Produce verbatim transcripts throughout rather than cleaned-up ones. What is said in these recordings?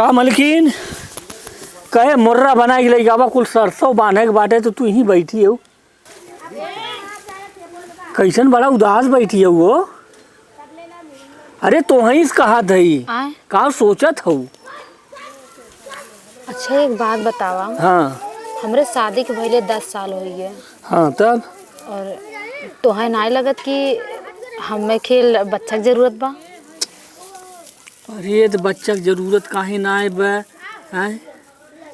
का मलकिन, कहे मुर्रा बनाइ के लइ जाबा, कुल सरसों बान्हे के बाटे, तो तू यहीं बैठी हउ। कइसन बड़ा उदास बैठी हउ हो? अरे तोहइस कहा धई, आय? का सोचत हउ? अच्छा, एक बात बतावा। हाँ। हमरे शादी के भइले दस साल होइ गए। हाँ, तब? और तोहे नाय लगत कि हमें खेल बच्चा के जरूरत बा? अरे, त बच्चा के जरूरत काहे नाय बा? हैं?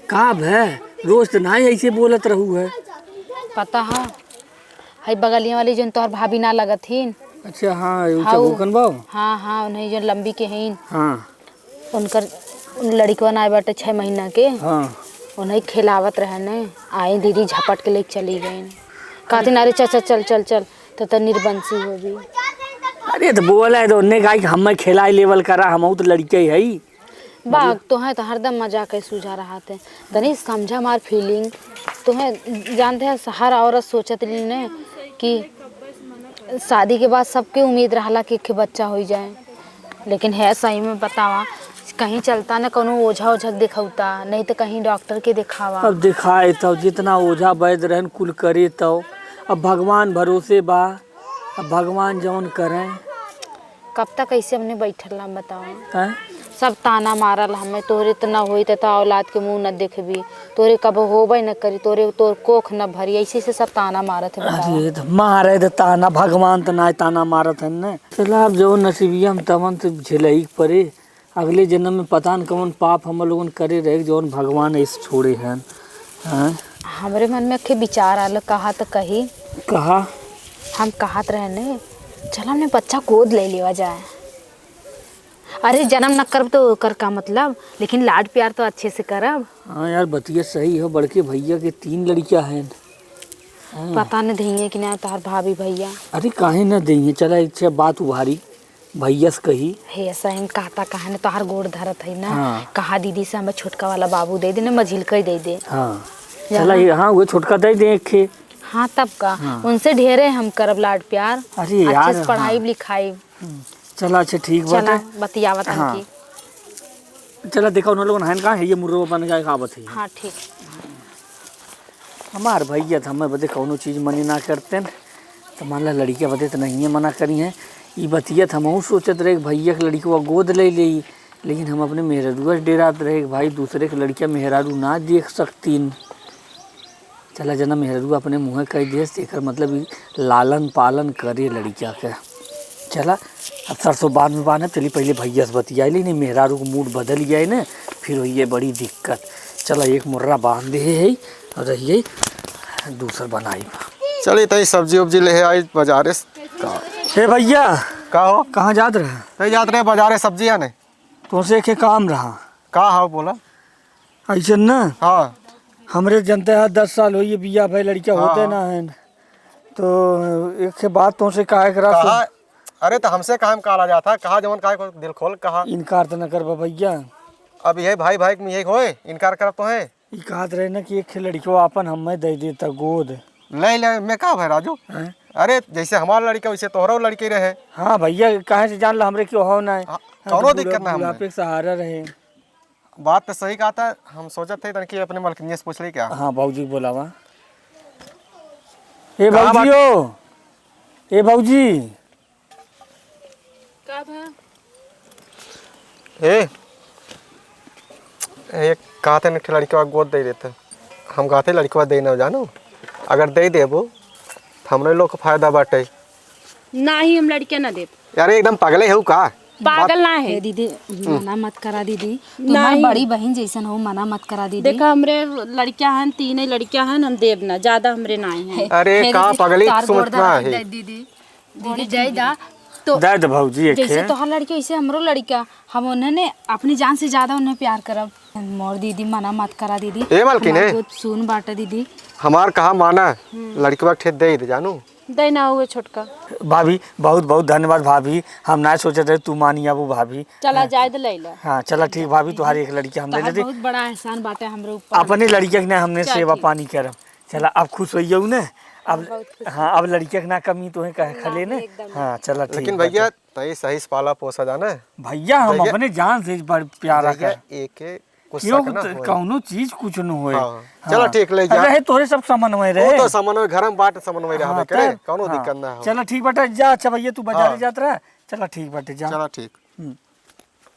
का भे? रोज त नाय ऐसे बोलत रहू है। पता है, हई बगलिया वाली जौन तोहर भाभी ना लगत हीन। अच्छा, हाँ, उ हाँ, उ चबोकन बाऊ? हाँ, हाँ, उन्हीं जौन लंबी के हीन। हाँ। उनकर लड़िकवा नाय बाटे छह महीना के। हाँ। उन्हीं खेलावत रहे ने, आई दीदी झपट के लेके चली गई। कहती ना, "अरे चल, चल, चल, चल, चल, तो, तो निर्बंसी होबी।" अरे त बोला है तो उन्हें कहा कि हमें खेलाए लेवल करा, हम तो लड़के ही हई। बाग तोहे तो हरदम मजाक के सूझा रहा थे, तनी समझा हमार feeling। तोहे जानते हैं, हर औरत सोचत रही ने कि शादी के बाद सबके उम्मीद रहला कि एक बच्चा हो जाए, लेकिन है सही में बतावा, कहीं चलता न कौनो ओझा ओझा के दिखौता, नहीं तो कहीं डॉक्टर के दिखावा। अब दिखाए तो जितना ओझा वैद रहन कुल करे तो, अब भगवान भरोसे बा, अब भगवान जौन करें। कब तक ऐसे हमने बैठल रहा बताओ? हैं? सब ताना मारल हमें, "तोहरे त न होई त, त औलाद के मुंह न देखबी, तोहरे कब होबे न करी, तोहरे, तोर कोख न भरी", ऐसे से सब ताना मारत है बताओ। अरे त मारे त ताना, भगवान त ना ताना मारत है न। चला अब जो नसीबिया में तवन त झेलही के परे। अगले जन्म में पता न कवन पाप हम लोगन करे रहे, जौन भगवान ऐसे छोड़े हैं। हैं? हमरे मन में एक ठे विचार आल, कहा त कही। कहा? हम कहत रहे ने, चल हमने बच्चा गोद ले लेवा जाए। अरे जन्म न करब तो ओकर का मतलब, लेकिन लाड प्यार तो अच्छे से करब। हाँ यार, बतिया सही हो, बड़के भैया के तीन लड़कियां हैं। हाँ। पता न देइहे कि ना तोहर भाभी भैया। अरे काहे न देइहे, चला एक ठे बात उभारी। भैया से कही। हे सही में कहता कहा ने तोहार गोड़ धरत है ना, हाँ। कहा दीदी से हमें छोटका वाला बाबू दे दे ना, मझिलका ही दे दे। हाँ। जाना। चला ये, हाँ, वो छोटका दे दे एक ठे। हाँ, तब का? हाँ। उनसे ढेरे हम करब लाड प्यार। अरे अच्छे यार, से पढ़ाई हाँ। लिखाई। हम्म, चला अच्छा ठीक चला, बाटे। बतियावत हाँ। हमकी। चला देखा उन लोगन हन कहाँ है, ये मुर्रो बन गए कहावत है। हाँ, ठीक। हमार भैया त हमें बदे कौनो चीज मने ना करते न, त मान ला लड़किया बदे त नहीं है मना करी हैं। ई बतिया त हमहू सोचत रहे कि भैया के लड़कवा गोद ले लेई, लेकिन हम अपने मेहररुआ से डेरात रहे कि भाई दूसरे के लड़किया मेहरारू ना देख सकतीन। चला जना मेहरारू अपने मुँहे कह देस, एकर मतलब ई लालन पालन करे लड़किया के। चला, अब सरसों बाद में बान्हब, चली पहिले भैया से बतियाई ली, नहीं मेहरारू के मूड बदल गया है ना, फिर होइए बड़ी दिक्कत। चला, एक मुर्रा बांध दे है और रहिए दूसर बनाई। चली, तई सब्जी उब्जी ले आई बाजारे से। का? हे भैया, का हो? कहाँ जात रहे? तई जात रहे बाजारे सब्जी आने। तोसे एक काम रहा। का हो बोला? ऐसे ना? हाँ। हमरे जनते है दस साल होइए बिया भाई लड़किया हाँ, होते हाँ। ना है। तो एक ठे बात तोसे कहे के रहा कहा, सु- अरे तो हमसे कहा में काला जाता, कहा जवन कहा को दिल खोल कहा। इनकार तो न करबा भैया। अब यही भाई भाई में यही होए, इनकार करब तो है। ई कहत रहे ना कि एक ठे लड़कियो आपन हमें दे देता गोद। ले ले, मैं का भाई राजू? हैं? अरे जैसे हमार लड़का वैसे तोहरो लड़के रहे। हाँ भैया, काहे से जान ला हमरे क्यों हो ना है। हाँ, हाँ, कौनो तो दिक्कत बुढ़ा-, ना हमने। बुढ़ापे के सहारा रहे। बात तो सही कहा था, हम सोचत थे तनकी अपने मलकिनिया से पूछ ली क्या? हाँ, भौजी के बोलावा। ए कहाँ बात- भौजियो, ए भौजी। का भा? ए, ए, कहते न लड़कवा गोद दे देते। हम कहते लड़कवा दे ना जानो, अगर दे देबो, तो हमरे लोग को फायदा बाटे। नाही, हम लड़के ना देब। यार, एकदम पागले हो का? पागल ना है। ए दीदी, मना मत करा दीदी। तुम्हार नहीं। बड़ी बहिन जैसन हो, मना मत करा दीदी। देखा, हमरे लड़कियां हन, तीने लड़कियां हन, हम देब ना, ज्यादा हमरे नाही है। अरे, हे का दीदी, पागले तार सोच गोड़ ना धरा है। दे दीदी। दीदी, दे दा। तो दे दे भौजी, एक जैसे है। तोहार लड़की, वैसे हमरो लड़का। हम उन्हें ने अपनी जान से ज्यादा उन्हें प्यार करब। मोर दीदी, मना मत करा दीदी। ए मालकिन, हमार ए। गोद सुन बाटा दीदी। हमार कहा माना, हम्म। लड़कवा के ठे दे दे जानू। दे ना हुए छोटका। भाभी, बहुत बहुत धन्यवाद भाभी, हम ना सोचत रहे तू मानी आबू भाभी। चला, हाँ। जाए दे लैला। हाँ, चला ठीक भाभी, तुहारी एक लड़की हम ले तोहार लेते। बहुत बड़ा एहसान बाटे हमरे ऊपर। अपने लड़किया के ना हमने चल सेवा ठीक। पानी करब। चला, अब खुश होइयो ने। अब बहुत खुश हाँ, अब लड़किया के ना कमी तोहे कह ना, खले ने। एकदम। हाँ, चला ठीक लेकिन बाटे। भैया, तई सही से पाला पोसा जाने। भैया, हम भैया, अपने जान से बड़ प्यारा भैया, कर। एके कुछ क्यों शक ना त-, होए। कौनो चीज कुछ न होए। हाँ। हाँ। चला ठीक, ले जा। रहे तोरे सब समन्वय रहे। वो तो समन्वय, घर में बाट समन्वय रहे हाँ, हमें करे, तब, कौनो हाँ। दिक्कत ना हो। चला ठीक बाटे, जा, अच्छा भैया, तू बाजारे हाँ। जात रहा। चला ठीक बाटे, जा। चला ठीक। हम्म।